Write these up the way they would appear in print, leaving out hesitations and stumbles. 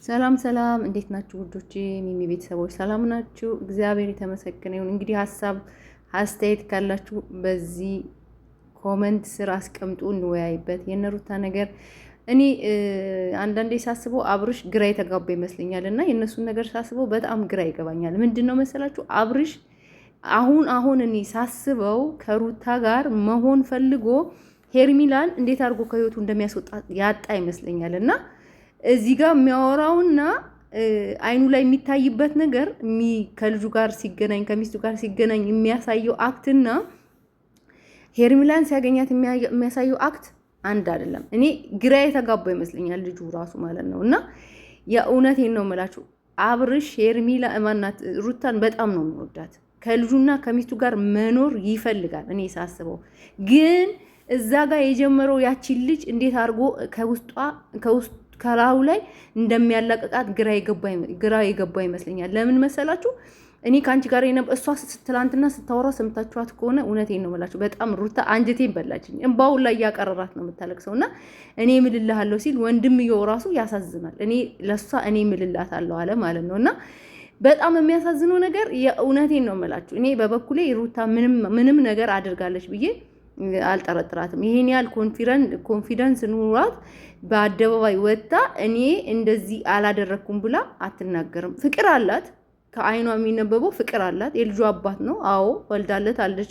ሰላም ሰላም፣ እንዴት ናችሁ ውዶቼ? ሚሚ ቤተሰቦች ሰላም ናችሁ? እግዚአብሔር የተመሰገነ ይሁን። እንግዲህ ሀሳብ አስተያየት ካላችሁ በዚህ comment ስር አስቀምጡ፣ እንወያይበት። የነሩታ ነገር እኔ አንዳንዴ ሳስበው አብርሽ ግራ የተጋባ ይመስለኛል እና የእነሱን ነገር ሳስበው በጣም ግራ ይገባኛል። ምንድን ነው መሰላችሁ አብርሽ አሁን አሁን እኔ ሳስበው ከሩታ ጋር መሆን ፈልጎ ሄርሚላን እንዴት አድርጎ ከህይወቱ እንደሚያስወጣ ያጣ ይመስለኛል እና እዚህ ጋር የሚያወራውና አይኑ ላይ የሚታይበት ነገር ከልጁ ጋር ሲገናኝ ከሚስቱ ጋር ሲገናኝ የሚያሳየው act ና ሄርሚላን ሲያገኛት የሚያሳየው act አንድ አይደለም። እኔ ግራ የተጋባ ይመስለኛል ልጁ ራሱ ማለት ነው። እና የእውነቴን ነው የምላችሁ አብርሽ ሄርሚላ ማናት ሩታን በጣም ነው የሚወዳት። ከልጁና ከሚስቱ ጋር መኖር ይፈልጋል። እኔ ሳስበው ግን እዛ ጋር የጀመረው ያቺን ልጅ እንዴት አድርጎ ከውስጧ ከውስጥ ከላዩ ላይ እንደሚያላቅቃት ግራ የገባ ይመስለኛል። ለምን መሰላችሁ? እኔ ከአንቺ ጋር እሷ ትላንትና ስታወራ ሰምታችኋት ከሆነ እውነቴን ነው የምላችሁ፣ በጣም ሩታ አንጀቴን በላችኝ። እምባውን ላይ እያቀረራት ነው የምታለቅሰው። እና እኔ እምልልሃለሁ ሲል ወንድምየው ራሱ ያሳዝናል። እኔ ለእሷ እኔ እምልላታለሁ አለ ማለት ነው እና በጣም የሚያሳዝነው ነገር የእውነቴን ነው የምላችሁ፣ እኔ በበኩሌ ሩታ ምንም ነገር አድርጋለች ብዬ አልጠረጥራትም። ይሄን ያህል confidence ኑሯት በአደባባይ ወጥታ እኔ እንደዚህ አላደረግኩም ብላ አትናገርም። ፍቅር አላት፣ ከአይኗ የሚነበበው ፍቅር አላት። የልጁ አባት ነው። አዎ ወልዳለት አለች።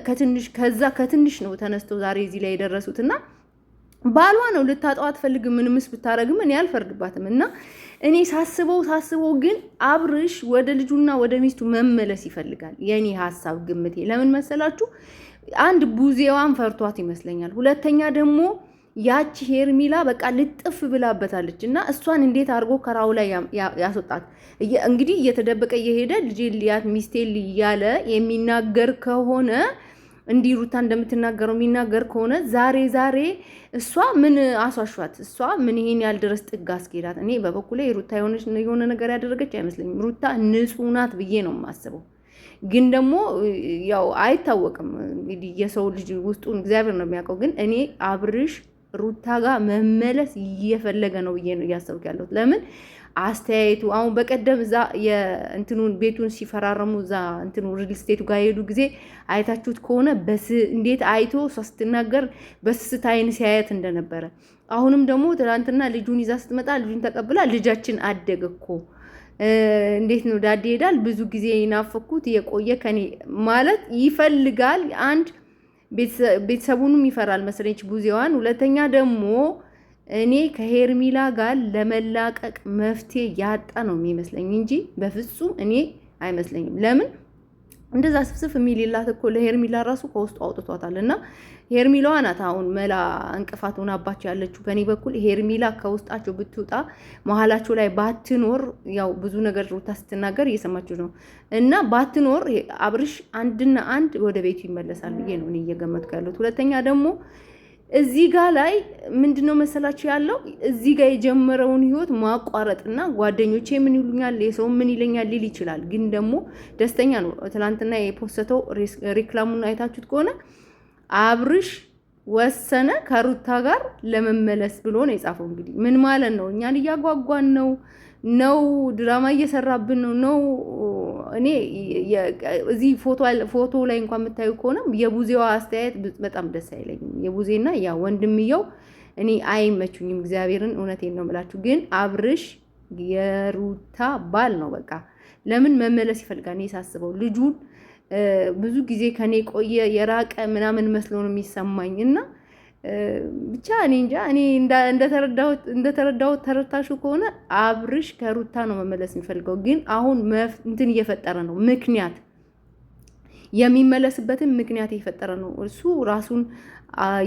ከትንሽ ከዛ ከትንሽ ነው ተነስተው ዛሬ እዚህ ላይ የደረሱት እና ባሏ ነው። ልታጠው አትፈልግም። ምንምስ ብታረግም እኔ አልፈርድባትም። እና እኔ ሳስበው ሳስበው ግን አብርሽ ወደ ልጁና ወደ ሚስቱ መመለስ ይፈልጋል። የኔ ሀሳብ ግምቴ ለምን መሰላችሁ? አንድ ቡዜዋን ፈርቷት ይመስለኛል። ሁለተኛ ደግሞ ያቺ ሄርሚላ በቃ ልጥፍ ብላበታለች እና እሷን እንዴት አድርጎ ከራው ላይ ያስወጣት? እንግዲህ እየተደበቀ እየሄደ ልጄ ልያት ሚስቴ እያለ የሚናገር ከሆነ እንዲህ ሩታ እንደምትናገረው የሚናገር ከሆነ ዛሬ ዛሬ እሷ ምን አሷሿት? እሷ ምን ይሄን ያህል ድረስ ጥግ አስኬዳት? እኔ በበኩሌ ሩታ የሆነ ነገር ያደረገች አይመስለኝም። ሩታ ንጹሕ ናት ብዬ ነው የማስበው። ግን ደግሞ ያው አይታወቅም እንግዲህ የሰው ልጅ ውስጡን እግዚአብሔር ነው የሚያውቀው። ግን እኔ አብርሽ ሩታ ጋር መመለስ እየፈለገ ነው ብዬ ነው እያሰብኩ ያለሁት። ለምን አስተያየቱ አሁን በቀደም እዛ የእንትኑን ቤቱን ሲፈራረሙ እዛ እንትኑ ሪል ስቴቱ ጋር የሄዱ ጊዜ አይታችሁት ከሆነ እንዴት አይቶ እሷ ስትናገር በስስት አይን ሲያየት እንደነበረ አሁንም ደግሞ ትናንትና ልጁን ይዛ ስትመጣ ልጁን ተቀብላ ልጃችን አደገ እኮ እንዴት ነው ዳዴ ይሄዳል። ብዙ ጊዜ ይናፈኩት የቆየ ከኔ ማለት ይፈልጋል። አንድ ቤተሰቡንም ይፈራል መሰለኝ ቡዜዋን። ሁለተኛ ደግሞ እኔ ከሄርሚላ ጋር ለመላቀቅ መፍትሄ ያጣ ነው የሚመስለኝ እንጂ በፍጹም እኔ አይመስለኝም። ለምን እንደዛ ስፍስፍ የሚልላት እኮ ለሄርሚላ ራሱ ከውስጡ አውጥቷታል። እና ሄርሚላዋ ናት አሁን መላ እንቅፋት ሆናባቸው ያለችው። በእኔ በኩል ሄርሚላ ከውስጣቸው ብትወጣ መሀላቸው ላይ ባትኖር፣ ያው ብዙ ነገር ሩታ ስትናገር እየሰማችሁ ነው። እና ባትኖር አብርሽ አንድና አንድ ወደ ቤቱ ይመለሳል ብዬ ነው እኔ እየገመትኩ ያለሁት። ሁለተኛ ደግሞ እዚህ ጋ ላይ ምንድነው መሰላችሁ ያለው እዚህ ጋ የጀመረውን ህይወት ማቋረጥና ጓደኞቼ ምን ይሉኛል፣ የሰው ምን ይለኛል ሊል ይችላል። ግን ደግሞ ደስተኛ ነው። ትናንትና የፖሰተው ሬክላሙን አይታችሁት ከሆነ አብርሽ ወሰነ ከሩታ ጋር ለመመለስ ብሎ ነው የጻፈው። እንግዲህ ምን ማለት ነው? እኛን እያጓጓን ነው ነው ድራማ እየሰራብን ነው ነው። እኔ እዚህ ፎቶ ላይ እንኳን የምታዩ ከሆነ የቡዜዋ አስተያየት በጣም ደስ አይለኝም። የቡዜና ያ ወንድምየው እኔ አይመቹኝም። እግዚአብሔርን እውነቴን ነው የምላችሁ። ግን አብርሽ የሩታ ባል ነው። በቃ ለምን መመለስ ይፈልጋል? እኔ ሳስበው ልጁን ብዙ ጊዜ ከኔ ቆየ የራቀ ምናምን መስሎ ነው የሚሰማኝ እና ብቻ እኔ እንጃ። እኔ እንደተረዳሁት ተረታሹ ከሆነ አብርሽ ከሩታ ነው መመለስ የሚፈልገው፣ ግን አሁን እንትን እየፈጠረ ነው ምክንያት የሚመለስበትን ምክንያት እየፈጠረ ነው። እሱ ራሱን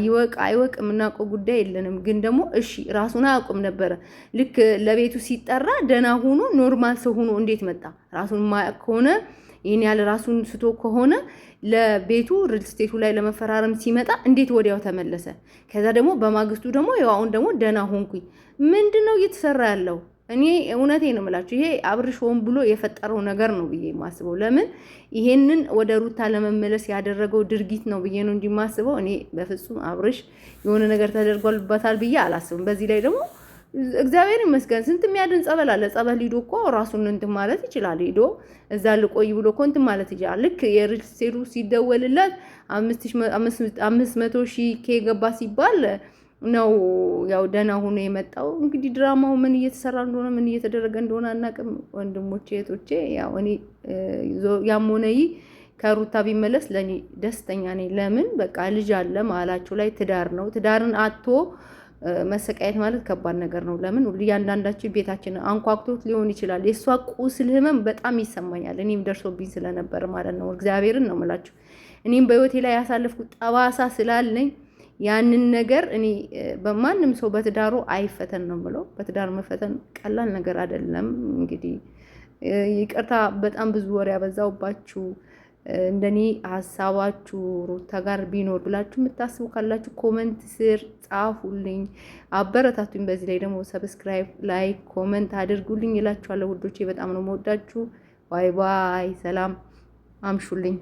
ይወቅ አይወቅ የምናውቀው ጉዳይ የለንም። ግን ደግሞ እሺ ራሱን አያውቅም ነበረ። ልክ ለቤቱ ሲጠራ ደህና ሆኖ normal ሰው ሆኖ እንዴት መጣ? ራሱን ማያውቅ ከሆነ ይህን ያህል ራሱን ስቶ ከሆነ ለቤቱ ሪል ስቴቱ ላይ ለመፈራረም ሲመጣ እንዴት ወዲያው ተመለሰ? ከዛ ደግሞ በማግስቱ ደግሞ ያው አሁን ደግሞ ደህና ሆንኩኝ። ምንድን ነው እየተሰራ ያለው? እኔ እውነቴ ነው የምላችሁ፣ ይሄ አብርሽ ሆን ብሎ የፈጠረው ነገር ነው ብዬ የማስበው። ለምን ይሄንን ወደ ሩታ ለመመለስ ያደረገው ድርጊት ነው ብዬ ነው እንጂ የማስበው እኔ በፍጹም አብርሽ የሆነ ነገር ተደርጓልበታል ብዬ አላስብም። በዚህ ላይ ደግሞ እግዚአብሔር ይመስገን ስንት የሚያድን ጸበል አለ። ጸበል ሂዶ እኮ ራሱን እንትን ማለት ይችላል። ሂዶ እዛ ልቆይ ብሎ እኮ እንትን ማለት ይችላል። ልክ የሪል ስቴቱ ሲደወልለት 500,000 K ገባ ሲባል ነው ያው ደህና ሆኖ የመጣው። እንግዲህ ድራማው ምን እየተሰራ እንደሆነ ምን እየተደረገ እንደሆነ አናውቅም። ወንድሞቼ እህቶቼ፣ ያው እኔ ያም ሆነ ይህ ከሩታ ቢመለስ ለእኔ ደስተኛ ነኝ። ለምን በቃ ልጅ አለ መሀላቸው ላይ ትዳር ነው። ትዳርን አቶ መሰቃየት ማለት ከባድ ነገር ነው። ለምን እያንዳንዳችን ቤታችን አንኳኩቶት ሊሆን ይችላል። የእሷ ቁስል ህመም በጣም ይሰማኛል። እኔም ደርሶብኝ ስለነበር ማለት ነው። እግዚአብሔርን ነው የምላችሁ። እኔም በህይወቴ ላይ ያሳለፍኩት ጠባሳ ስላለኝ ያንን ነገር እኔ በማንም ሰው በትዳሩ አይፈተን ነው ብለው። በትዳር መፈተን ቀላል ነገር አይደለም። እንግዲህ ይቅርታ በጣም ብዙ ወሬ ያበዛውባችሁ። እንደኔ ሀሳባችሁ ሩታ ጋር ቢኖር ብላችሁ የምታስቡ ካላችሁ comment ስር ጻፉልኝ፣ አበረታቱኝ። በዚህ ላይ ደግሞ subscribe፣ like፣ comment አድርጉልኝ እላችኋለሁ ውዶቼ። በጣም ነው የምወዳችሁ። Bye bye። ሰላም አምሹልኝ።